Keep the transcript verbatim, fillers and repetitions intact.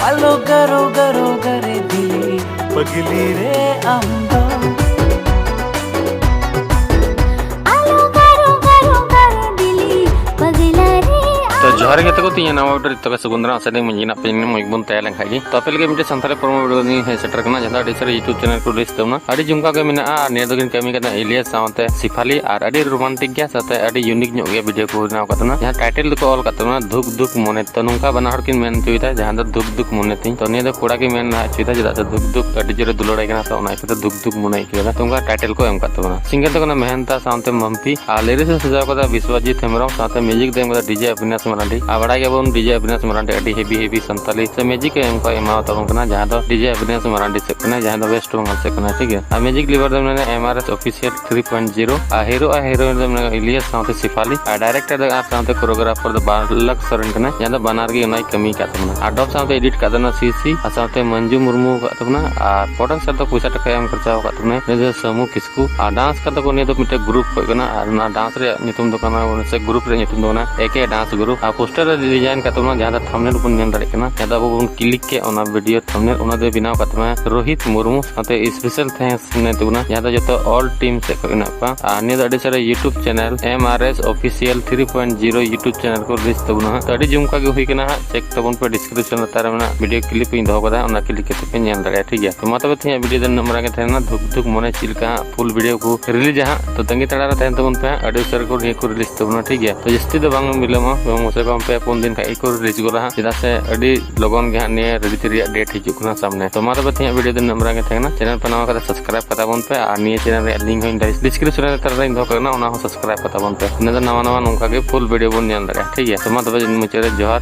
ᱟᱞᱚ ᱜᱟᱨᱚ ᱜᱟᱨᱚ ᱜᱟᱨᱮ ᱫᱤᱞᱤ ᱯᱟᱜᱽᱞᱤ ᱨᱮ ᱟᱢ ᱫᱚ᱾ ᱟᱞᱚ ᱜᱟᱨᱚ ᱜᱟᱨᱚ ᱜᱟᱨᱮ ᱫᱤᱞᱤ ᱯᱟᱜᱽᱞᱟ ᱨᱮ ᱛᱚ ᱟᱢ ᱡᱚᱦᱟᱨ ᱜᱮ ᱫᱚ᱾ ᱛᱟᱠᱚ ᱛᱤᱧ ᱱᱟᱣᱟ ᱵᱤᱰᱤᱭᱳ ᱨᱮ ᱛᱚᱵᱮ ᱥᱟᱹᱜᱩᱱ ᱫᱟᱨᱟᱢ ᱥᱮᱫ ᱢᱚᱡᱽ ᱜᱮ ᱱᱟᱯᱟᱭ ᱢᱚᱡᱽ ᱵᱚᱱ ᱛᱟᱦᱮᱸ ᱞᱮᱱ ᱠᱷᱟᱡ ᱜᱮ᱾ ᱛᱚ ᱟᱯᱮ ᱞᱟᱹᱜᱤᱫ ᱢᱤᱫᱴᱮᱱ ᱥᱟᱱᱛᱟᱲᱤ ᱯᱨᱳᱢᱳ ᱵᱤᱰᱤᱭᱳ ᱞᱤᱧ ᱦᱮᱡ ᱥᱮᱴᱮᱨ ᱠᱟᱱᱟ, ᱡᱟᱦᱟᱸ ᱫᱚ ᱟᱹᱰᱤ ᱥᱟᱨᱟ YouTube ᱪᱮᱱᱮᱞ ᱠᱚ ᱨᱤᱞᱤᱡᱽ ᱛᱟᱵᱚᱱᱟ᱾ ᱟᱹᱰᱤ ᱡᱚᱢᱠᱟ ᱜᱮ ᱢᱮᱱᱟᱜᱼᱟ ᱟᱨ ᱱᱤᱭᱟᱹ ᱫᱚᱠᱤᱱ ᱠᱟᱹᱢᱤ ᱠᱟᱱᱟ ᱤᱞᱤᱭᱟᱥ ᱥᱟᱶᱛᱮ ᱥᱤᱯᱷᱟᱞᱤ ᱟᱨ ᱟᱹᱰᱤ ᱨᱳᱢᱟᱱᱴᱤᱠ ᱜᱮᱭᱟ, ᱥᱟᱶᱛᱮ ᱟᱹᱰᱤ ᱤᱭᱩᱱᱤᱠ ᱧᱚᱜ ᱜᱮᱭᱟ ᱵᱤᱰᱤᱭᱳ ᱠᱚ ᱵᱮᱱᱟᱣ ᱠᱟᱫ ᱛᱟᱵᱚᱱᱟ, ᱡᱟᱦᱟᱸ ᱴᱟᱭᱴᱮᱞ ᱫᱚᱠᱚ ᱚᱞ ᱠᱟᱫ ᱛᱟᱵᱚᱱᱟ ᱫᱷᱩᱠ ᱫᱷᱩᱠ ᱢᱚᱱᱮ᱾ ᱛᱚ ᱱᱚᱝᱠᱟ ᱵᱟᱱᱟ ᱦᱚᱲ ᱠᱤᱱ ᱢᱮᱱ ᱦᱚᱪᱚᱭᱮᱫᱟ, ᱡᱟᱦᱟᱸ ᱫᱚ ᱫᱷᱩᱠ ᱫᱷᱩᱠ ᱢᱚᱱᱮ ᱛᱤᱧ᱾ ᱛᱚ ᱱᱤᱭᱟᱹ ᱫᱚ ᱠᱚᱲᱟ ᱜᱮ ᱢᱮᱱ ᱞᱟᱦᱟ ᱦᱚᱪᱚᱭᱮᱫᱟ, ᱪᱮᱫᱟᱜ ᱥᱮ ᱫᱷᱩᱠ ᱫᱷᱩᱠ ᱟᱹᱰᱤ ᱡᱳᱨᱮ ᱫᱩᱞᱟᱹᱲᱟᱭ ᱠᱟᱱᱟ, ᱛᱚ ᱚᱱᱟ ᱤᱭᱠᱟᱹᱛᱮ ᱫᱷᱩᱠ ᱫᱷᱩᱠ ᱢᱚᱱᱮ ᱟᱹᱭᱠᱟᱹᱣ ᱮᱫᱟ᱾ ᱛᱚ ᱚᱱᱠᱟ ᱴᱟᱭᱴᱮᱞ ᱠᱚ ᱮᱢ ᱠᱟᱫ ᱛᱟᱵᱚᱱᱟ᱾ ᱥᱤᱝᱜᱟᱨ ᱫᱚ ᱠᱟᱱᱟ ᱢᱮᱦᱮᱱᱛᱟ ᱥᱟᱶᱛᱮ ᱢᱟᱢᱯᱤ ᱟᱨ ᱞᱤᱨᱤᱠᱥ ᱮ ᱥᱟᱡᱟᱣ ᱠᱟᱫᱟ ᱵᱤᱥᱣᱟᱡᱤᱛ ᱦᱮᱢᱵᱨᱚᱢ, ᱥᱟᱶᱛᱮ ᱢᱤᱭᱩᱡᱤᱠ ᱫᱚ ᱮᱢ ᱠᱟᱫᱟ ᱰᱤᱡᱮ ᱚᱵᱤᱱᱟᱥ ᱢᱟᱨᱟᱱᱰᱤ᱾ ᱟᱨ ᱵᱟᱲᱟᱭ ᱜᱮᱭᱟᱵᱚᱱ ᱰᱤᱡᱮ ᱚᱵᱤᱱᱟᱥ ᱢᱟᱨᱟᱱᱰᱤ ᱟᱹᱰᱤ ᱦᱮᱵᱤ ᱦᱮᱵᱤ ᱥᱟᱱᱛᱟᱞᱤ ᱥᱮ ᱢᱤᱭᱩᱡᱤᱠ ᱮ ᱮᱢ ᱠᱟᱜ ᱮᱢᱟᱣ ᱛᱟᱵᱚᱱ ᱠᱟᱱᱟ, ᱡᱟᱦᱟᱸ ᱫᱚ ᱰᱤᱡᱮ ᱚᱵᱤᱱᱟᱥ ᱢᱟᱨᱟᱱᱰᱤ ᱥᱮᱫ ᱠᱟᱱᱟ, ᱡᱟᱦᱟᱸ ᱫᱚ ᱳᱭᱮᱥᱴ ᱵᱮᱝᱜᱚᱞ ᱥᱮᱫ ᱠᱟᱱᱟ, ᱴᱷᱤᱠ ᱜᱮᱭᱟ᱾ ᱟᱨ ᱢᱤᱭᱩᱡᱤᱠ ᱞᱤᱵᱷᱟᱨ ᱫᱚ ᱢᱮᱱᱟᱭᱟ M R S official three point zero, ᱟᱨ ᱦᱤᱨᱳ ᱟᱨ ᱦᱤᱨᱳᱭᱤᱱ ᱫᱚ ᱢᱮᱱᱟᱭᱟ ᱤᱞᱤᱭᱟᱥ ᱥᱟᱶᱛᱮ ᱥᱤᱯᱷᱟᱞᱤ, ᱟᱨ ᱰᱟᱭᱨᱮᱠᱴᱚᱨ ᱫᱚ ᱟᱨ ᱥᱟᱶᱛᱮ ᱠᱳᱨᱤᱭᱳᱜᱨᱟᱯᱷᱟᱨ ᱫᱚ ᱵᱟᱞᱚᱠ ᱥᱚᱨᱮᱱ ᱠᱟᱱᱟᱭ, ᱡᱟᱦᱟᱸ ᱫᱚ ᱵᱟᱱᱟᱨ ᱜᱮ ᱚᱱᱟᱭ ᱠᱟᱹᱢᱤ ᱠᱟᱫ ᱛᱟᱵᱚᱱᱟ᱾ ᱟᱨ ᱰᱚᱵ ᱥᱟᱶᱛᱮ ᱮᱰᱤᱴ ᱠᱟᱫ ᱛᱟᱵᱚᱱᱟ ᱥᱤ ᱥᱤ, ᱟᱨ ᱥᱟᱶᱛᱮ ᱢᱚᱧᱡᱩ ᱢᱩᱨᱢᱩ ᱠᱟᱫ ᱛᱟᱵᱚᱱᱟ, ᱟᱨ ᱯᱨᱚᱰᱟᱠᱥᱚᱱ ᱫᱚ ᱯᱚᱭᱥᱟ ᱴᱟᱠᱟ ᱮᱢ ᱠᱷᱚᱨᱪᱟ ᱠᱟᱫ ᱛᱟᱵᱚᱱᱟᱭ, ᱩᱱᱤ ᱫᱚ ᱥᱟᱹᱢᱩ ᱠᱤᱥᱠᱩ᱾ ᱟᱨ ᱰᱟᱱᱥ ᱠᱟᱫᱟ ᱠᱚ, ᱱᱤᱭᱟᱹ ᱫᱚ ᱢᱤᱫᱴᱮᱡ ᱜᱨᱩᱯ ᱠᱷᱚᱡ ᱠᱟᱱᱟ, ᱟᱨ ᱚᱱᱟ ᱰᱟᱱᱥ ᱨᱮᱭᱟᱜ ᱧᱩᱛᱩᱢ ᱫᱚ ᱠᱟᱱᱟ, ᱥᱮ ᱜᱨᱩᱯ ᱨᱮᱭᱟᱜ ᱧᱩᱛᱩᱢ ᱫᱚ ᱠᱟᱱᱟ ᱮ ᱠᱮ ᱰᱟᱱᱥ ᱜᱨᱩᱯ᱾ ᱟᱨ ᱯᱳᱥᱴᱟᱨ ᱨᱮ ᱰᱤᱡᱟᱭᱤᱱ ᱠᱟᱫ ᱛᱟᱵᱚᱱᱟ, ᱡᱟᱦᱟᱸ ᱫᱚ ᱛᱷᱟᱢᱵᱱᱮᱞ ᱵᱚᱱ ᱧᱮᱞ ᱫᱟᱲᱮᱭᱟᱜ ᱠᱟᱱᱟ, ᱡᱟᱦᱟᱸ ᱫᱚ ᱟᱵᱚ ᱵᱚᱱ ᱠᱞᱤᱠ ᱠᱮᱫ, ᱚᱱᱟ ᱵᱷᱤᱰᱤᱭᱳ ᱛᱷᱟᱢᱵᱱᱮᱞ, ᱚᱱᱟ ᱫᱚᱭ ᱵᱮᱱᱟᱣ ᱠᱟᱫ ᱛᱟᱵᱚᱱᱟ ᱨᱳᱦᱤᱛ ᱢᱩᱨᱢᱩ᱾ ᱥᱟᱶᱛᱮ ᱥᱯᱮᱥᱟᱞ ᱛᱷᱮᱝᱠᱥ ᱢᱮᱱᱟᱭ ᱛᱟᱵᱚᱱᱟ, ᱡᱟᱦᱟᱸ ᱫᱚ ᱡᱚᱛᱚ ᱚᱞ ᱴᱤᱢ ᱥᱮᱫ ᱠᱷᱚᱱ ᱢᱮᱱᱟᱜ ᱠᱚᱣᱟ᱾ ᱟᱨ ᱱᱤᱭᱟᱹ ᱫᱚ ᱟᱹᱰᱤ ᱥᱟᱨᱟ YouTube channel M R S official three point zero YouTube channel ᱠᱚ ᱨᱤᱞᱤᱡᱽ ᱛᱟᱵᱚᱱᱟ ᱦᱟᱸᱜ᱾ ᱛᱚ ᱟᱹᱰᱤ ᱡᱚᱢᱠᱟ ᱜᱮ ᱦᱩᱭ ᱠᱟᱱᱟ ᱦᱟᱸᱜ, ᱪᱮᱠ ᱛᱟᱵᱚᱱ ᱯᱮ ᱰᱤᱥᱠᱨᱤᱯᱥᱚᱱ ᱞᱟᱛᱟᱨ ᱨᱮ ᱢᱮᱱᱟᱜ ᱵᱷᱤᱰᱤᱭᱳ ᱠᱞᱤᱯ ᱤᱧ ᱫᱚᱦᱚ ᱠᱟᱫᱟ, ᱚᱱᱟ ᱠᱞᱤᱠ ᱠᱟᱛᱮ ᱯᱮ ᱧᱮᱞ ᱫᱟᱲᱮᱭᱟᱜᱼᱟ, ᱴᱷᱤᱠ ᱜᱮᱭᱟ᱾ ᱛᱚ ᱢᱟ ᱛᱚᱵᱮ ᱛᱮᱦᱮᱧᱟᱜ ᱵᱷᱤᱰᱤᱭᱳ ᱫᱚ ᱱᱤᱱᱟᱹᱜ ᱢᱟᱨᱟᱝ ᱜᱮ ᱛᱟᱦᱮᱸ ᱞᱮᱱᱟ᱾ ᱫᱷᱩᱠ ᱫᱷᱩᱠ ᱢᱚᱱᱮ ᱪᱮᱫ ᱞᱮᱠᱟ ᱦᱟᱸᱜ ᱯᱷᱩᱞ ᱵᱷᱤᱰᱤᱭᱳ ᱠᱚ ᱨᱤᱞᱤᱡᱟ ᱦᱟᱸᱜ, ᱛᱚ ᱛᱟᱺᱜᱤ ᱛᱟᱲᱟᱜ ᱨᱮ ᱛᱟᱦᱮᱱ ᱛᱟᱵᱚᱱ ᱯᱮ ᱦᱟᱸᱜ, ᱟᱹᱰᱤ ᱩᱥᱟᱹᱨᱟ ᱠᱚ ᱱᱤᱭᱟᱹ ᱠᱚ ᱨᱤᱞᱤᱡᱽ ᱛᱟᱵᱚᱱᱟ, ᱴᱷᱤᱠ ᱜᱮᱭᱟ᱾ ᱛᱚ ᱡᱟᱹᱥᱛᱤ ᱫᱚ ᱵᱟᱝ ᱵᱤᱞᱚᱢᱟ, ᱠᱚᱢ ᱥᱮ ᱠᱚᱢ ᱯᱮ ᱯᱩᱱ ᱫᱤᱱ ᱠᱷᱟᱡ ᱜᱮᱠᱚ ᱨᱤᱞᱤᱡᱽ ᱜᱚᱫᱟ ᱦᱟᱸᱜ, ᱪᱮᱫᱟᱜ ᱥᱮ ᱟᱹᱰᱤ ᱞᱚᱜᱚᱱ ᱜᱮ ᱦᱟᱸᱜ ᱱᱤᱭᱟᱹ ᱨᱤᱞᱤᱡᱽ ᱨᱮᱭᱟᱜ ᱰᱮᱴ ᱦᱤᱡᱩᱜ ᱠᱟᱱᱟ ᱥᱟᱢᱱᱮ᱾ ᱛᱚ ᱢᱟ ᱛᱚᱵᱮ ᱛᱮᱦᱮᱧᱟᱜ ᱵᱷᱤᱰᱤᱭᱳ ᱫᱚ ᱱᱤᱱᱟᱹᱜ ᱢᱟᱨᱟᱝ ᱜᱮ ᱛᱟᱦᱮᱸ ᱠᱟᱱᱟ᱾ ᱪᱮᱱᱮᱞ ᱯᱮ ᱱᱟᱣᱟ ᱠᱟᱫᱟ, ᱥᱟᱵᱥᱠᱨᱟᱭᱤᱵ ᱠᱟᱛᱟ ᱵᱚᱱ ᱯᱮ, ᱟᱨ ᱱᱤᱭᱟᱹ ᱪᱮᱱᱮᱞ ᱨᱮᱭᱟᱜ ᱞᱤᱝᱠ ᱦᱚᱸ ᱤᱧ ᱰᱤᱥᱠᱨᱤᱯᱥᱚᱱ ᱨᱮ ᱞᱟᱛᱟᱨ ᱨᱮᱧ ᱫᱚᱦᱚ ᱠᱟᱜ ᱠᱟᱱᱟ, ᱚᱱᱟ ᱦᱚᱸ ᱥᱟᱵᱥᱠᱨᱟᱭᱤᱵ ᱠᱟᱛᱟ ᱵᱚᱱ ᱯᱮ᱾ ᱤᱱᱟᱹ ᱫᱚ ᱱᱟᱣᱟ ᱱᱟᱣᱟ ᱱᱚᱝᱠᱟ ᱜᱮ ᱯᱷᱩᱞ ᱵᱷᱤᱰᱤᱭᱳ ᱵᱚᱱ ᱧᱮᱞ ᱫᱟᱲᱮᱭᱟᱜᱼᱟ, ᱴᱷᱤᱠ ᱜᱮᱭᱟ᱾ ᱛᱚ ᱢᱟ ᱛᱚᱵᱮ ᱢᱩᱪᱟᱹᱫ ᱨᱮ ᱡᱚᱦᱟᱨ᱾